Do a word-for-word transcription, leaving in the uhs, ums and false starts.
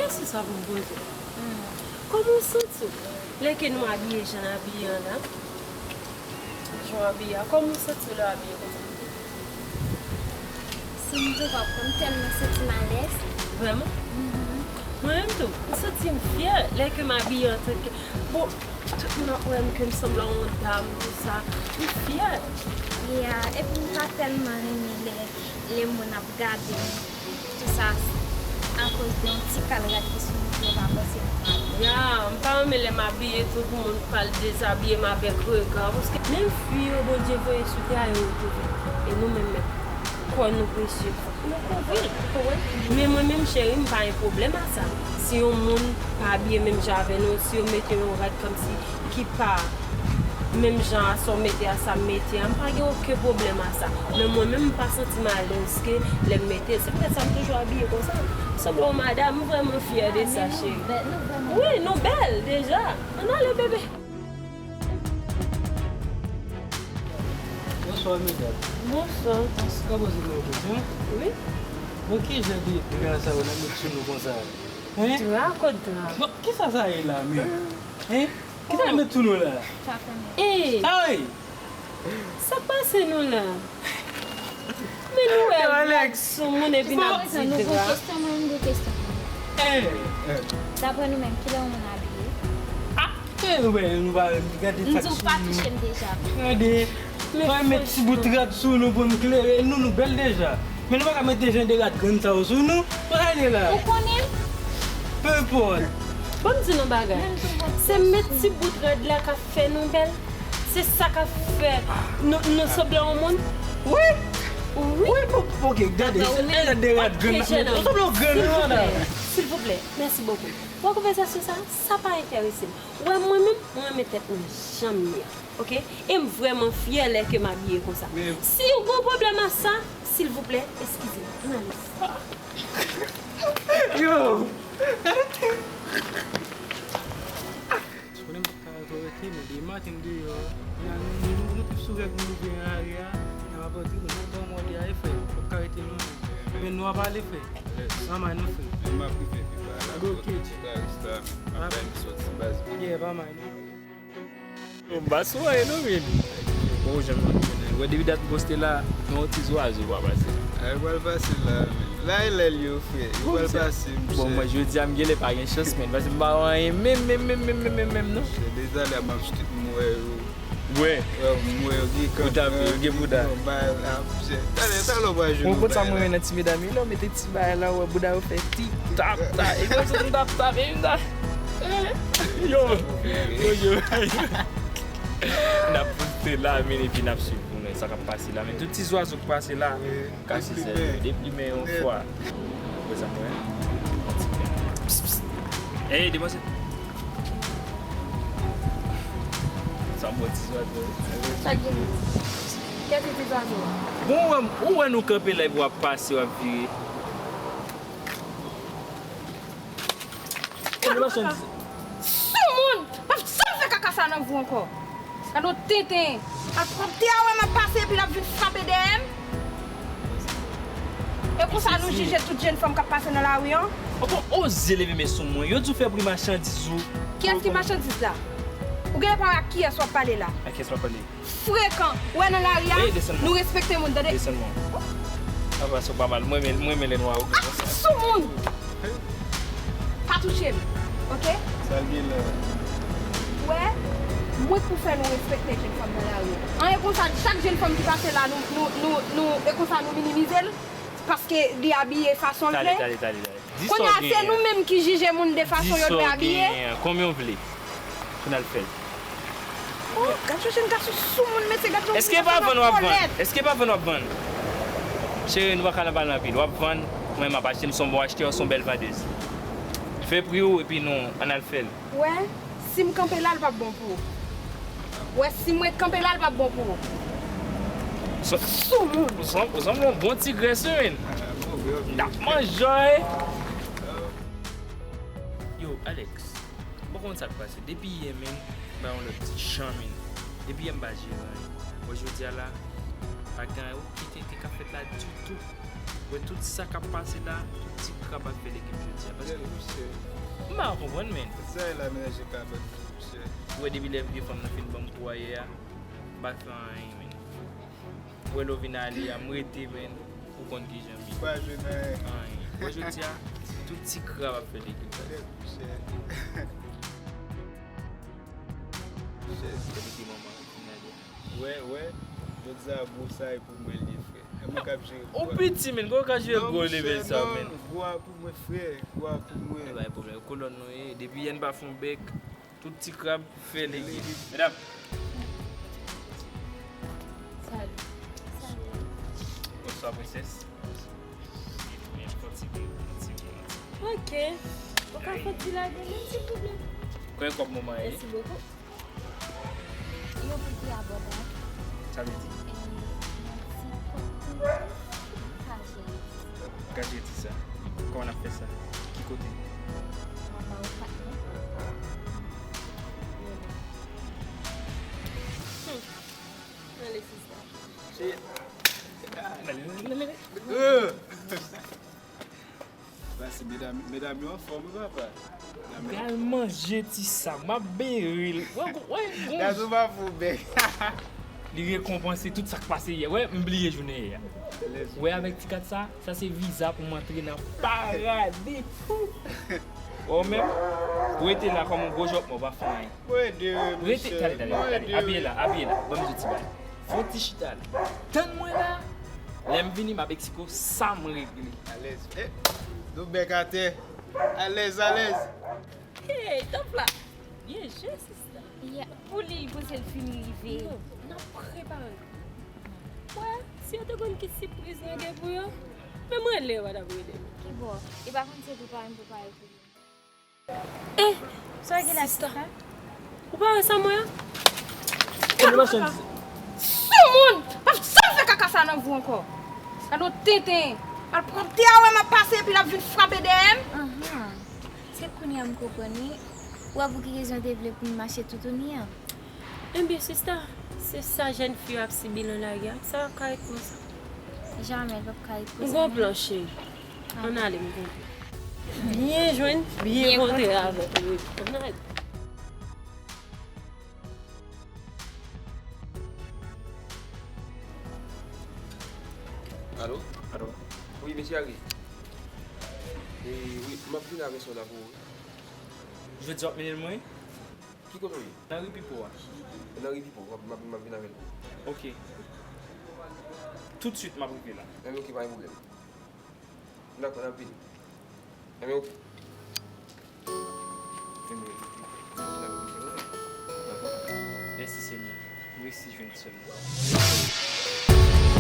Kesyon sa pou m poze w. Kòman w santi w lè ke nou abiye jan n abiye an la? Jan w abiye a, kòman w santi w lè w abiye konsa? Si m di w pa kwè, m tèlman santi m alèz. Vrèman? Mwen menm tou, m santi m fyè lè ke m abiye antanke, bon, tout moun ap wè m ke m sanble a yon dam, tou sa. M fyè. Yeah, epi m pa tèlman renmen lè, lè moun ap gade m, tou sa, akoz de yon ti kal rad ki sou m, yo pa panse m mal. Ya, m pa renmen lè m abiye tou pou moun pral dezabiye m avèk rega, paske menm fi yo Bondye voye sou tè a, yo retwouve. E nou menm menm, kò nou presye, fòk nou kouvri l. Men mwen menm, cheri, m pa gen pwoblèm a sa. Si yon moun pa abiye menm jan avè nou, si yo mete yon rad kòmsi ki pa menm jan a sa w mete a, sa m mete a, m pa gen okenn pwoblèm a sa. Men mwen menm, m pa santi m alèz ke lè m mete l. Se poutèt sa m toujou abiye konsa. M sanble yon madam, m vrèman fyè de sa, cheri. Wi, nou bèl deja. Ann ale, bebe. Bonswa, medam. Bonswa. Ka poze nou yon kesyon? Wi. Bon, ki jan de dra sa yo n ap met sou nou konsa? Hein? Dra? Kot dra? Bon, kisa sa ye la menm? Hein? Kisa n ap met sou nou la? Sa fè mal. Ey! Ay! Sa k pase nou la? Men nou wè rad sou moun epi n ap di dra. Mwen gen kesyon, mwen gen kesyon. Ey! Daprè nou menm, kilè yon moun abiye? Ah! E, nou wè, nou pa gade sa k sou nou. M di w pa touche m deja. Gade, pa met ti bout rad sou nou pou n klere. Nou, nou bèl deja. Men nou pa ka mete jan de rad grenn sa yo sou nou. Gade la. Ou konnen? Pe enpòt. Ban m di nou bagay. Se met ti bout rad la k ap fè nou bèl. Se sa k ap fè nou, nou sanble yon moun. Wi. Wi. Wi, bon, ok, gade. Se rad de rad grenn la. Ou sanble yon grann la. Silvouplè, mèsi bokou. Wè konvèsasyon sa, sa pa enterese m. Wè mwen menm, mwen renmen tèt mwen jan m ye a, oke? E m vrèman fyè lè ke m abiye konsa. Si w gen yon pwoblèm a sa, silvouplè, eskize m. Ann ale. Yo! Konnen m pa ka rete, men demen maten m deyò. Nou, nou, nou, nou tout sou règ nou ouvè nan lari a, n ap antre, men nou pa mòde a, frè. Fòk ka rete non. Men nou ap ale, frè. Anmay non, frè. Men m ap rive pi ba la. Ok. Ti karis la, m ap bay misye yon ti baz. Yeah, pa mal non. Yo, m pa sou anyen non, men. Bon, jan m wè depi dat m poste la, yon ti zwazo pa pase. Ay, pral pase la, men. La e lè l yo, frè. Yo pral pase, monchè. Bon, mwen, jodi a, m genlè pa gen chans, men. Paske m pa wè anyen menm, menm, menm, non. Monchè, dezale a, m ap chute m wè yo. Wè. Wè, m wè yo gen kankan, yo gen bouda. Talè, talè w pral jwenn yon bagay la. Bon, sa mwen renmen nan ti medam yo, lè w mete ti bagay la, w wè bouda yo fè tip tap, tap. E mwen sot m tap, tap, e m ta. Yo, yo, yo. N ap poste la, men, epi n ap swiv pou nou sa k ap pase la. Men tout ti zwazo k pase la, kase sèl yo, deplimen yon fwa. Wè sa mwen. Pss, pss. Ey, demanse. Sa bon ti zwazo. Sa gen? Kèt ti zwazo. Bon, ou wè, ou wè nou kanpe la epi w ap pase, w ap vire. Soumoun! M p ap janm fè kaka sa nan vi w ankò. Gade yon tenten. Al pwòpte a wè m ap pase epi l ap vin frape dèyè m. E konsa nou jije tout jèn fanm k ap pase nan lari an? Ou pa oze leve men sou mwen. Yo di w fè pri machandiz ou. Kiyès ki machandiz la? Ou genlè pa wè ak kiyès w ap pale la. Ak kiyès m ap pale? Frekan. Ou wè nan lari a, nou respekte moun, tande? Desann mwen. Apa sa w pa mal. Mwen renmen, mwen renmen lè nwa yo konsa. Soumoun! Pa touche m, oke? Sa l gen la? Ou wè, mwen k pou fè nou respekte jèn fanm nan lari. An, e konsa, chak jèn fanm ki pase la, nou, nou, nou, nou, e konsa nou minimize l, paske li abiye fason l vle. Tande, tande, tande, tande. Kounye a, se nou menm ki jije moun de fason yo dwe abiye. Di sa w genyen an. Konbyen w vle pou n al fè l? Oh, gad yon jèn gason soumoun, mesye, gad yon... Èske pa vann w ap vann? Èske pa vann w ap vann? Cheri, nou pa ka nan pale anpil. W ap vann, mwen m ap achte, m se yon bon achtè, w se yon bèl vandèz. Fè pri w, epi nou, ann al fè l. Wè, si m kanpe la, l p ap bon pou ou. Wè, si m ret kanpe la, l p ap bon pou ou. Soumoun. Ou sanm-, ou sanble yon bon ti grès, wi, men. M t ap manje w, wi. Yo, Alex, ou pa konn sa k pase. Depi yè, men, m ba yon lòt ti jan, men. Depi yè, m pa jere anyen. Bon, jodi a la, Pa gen anyen ki te, te ka fèt la ditou. Wè tout sa k ap pase la, tout ti krab ap fè legim jodi a. Paske Bèl monchè. M pa konprann, men. Sa e la menaj e kabann monchè. Ou wè depi lè vye fanm nan fin ban m kou a yè a, m pa fè anyen, men. Ou wè lè w vin ale a, m rete, men. Ou konn kijan m ye. Pa jwenn anyen. Anyen. Wè jodi a, tout ti krab ap fè legim. Bèl monchè. Chèz, kote ki manman an fin ale. Wè, wè. Jodi a gwo sa e pou mwen li ye frè. E mwen k ap jere Ou gwo a. Piti, men, gwo ka jwe Non, gwo monchè, level sa, non, men. Gwo a pou mwen frè, gwo a pou mwen. E bay pwoblèm, kolòn nou ye. Depi yèn pa fon bèk, tout ti krab fè legim. Medam. Salut. Bonswa, prensès. Men, fò ti bri, fò ti bri, fò ti bri. Ok. Ou ka fè ti lage, men ti pwoblèm. Kwen kòb manman ye? Merci beaucoup. Yon pri ki abòdab. Sa vle di? E yon ti kòb tou. Kaje. Kaje ti sa. Kòman n ap fè sa? Ki kote? M ap ba ou patnè. Hmm. Alexis la. Euh. Pase medam, medam yo anfòm wi papa. Medam yo Gal manje ti sa, m ap bere l. Wè, wè, Gaz ou pa fou bèk. Li rekonpanse tout sa k pase yè. Wè, m bliye jounen yè a. Wè, avèk ti kat sa, sa se viza pou m antre nan paradi. Wè, ou menm, ou rete la kòm yon gwo jòp, mwen pa fè anyen. Mwen ede wi Rete, monchè. tande, tande, Mwen tande, ede abiye wi. La, abiye la. Ban m di ti bagay. Fon ti chita la. Tann mwen la. Lè m vini, m ap eksplike w sa m regle. Alèz. Eh, nou bèk atè. Alèz, alèz. Hey, top la. Byen jwe, sista. Yeah. Pou li, li poze l fin rive. Non, n ap prepare. Wè, si yo te konn ki sipriz nou gen pou yo, men mwen lè yo pa t ap rele m. Ki bò? E pa konn se prepare m prepare pou li. Eh, sa w gen la, sista? Ou pa wè sa m wè a? Soumoun! P ap janm fè kaka sa nan vi w ankò. Gade yon tenten. Al pran tè a wè m ap pase epi l ap vin frape dèyè m. Ahan. Se kounye a m konprann wi. Ou wè pou ki rezon te vle pou n mache toutouni an? Ebyen sista, se sa jèn fi yo ap sibi nan lari a. Sa p ap ka ret konsa. Jamè l p ap ka ret konsa. M gon plan cheri. Ann ale m gon plan. Byen jwenn, byen kontre avèk li. Ann ale. Alo? Alo? Wi, mesye Harry. E, wi, m ap vin avè sa w la pou ou, wi. Jodi w ap mennen l mwen? Ki kote w ye? Nan ri Pipo a. Nan ri Pipo, m ap, m ap, m ap vin avè l pou ou. Ok. Toutswit m ap rive la. Enben, ok, pa gen pwoblèm. Dakò, n ap vini. Enben, ok. Enben, ok. Dakò. Mèsi, Senyè. M resi jwenn sè m nan.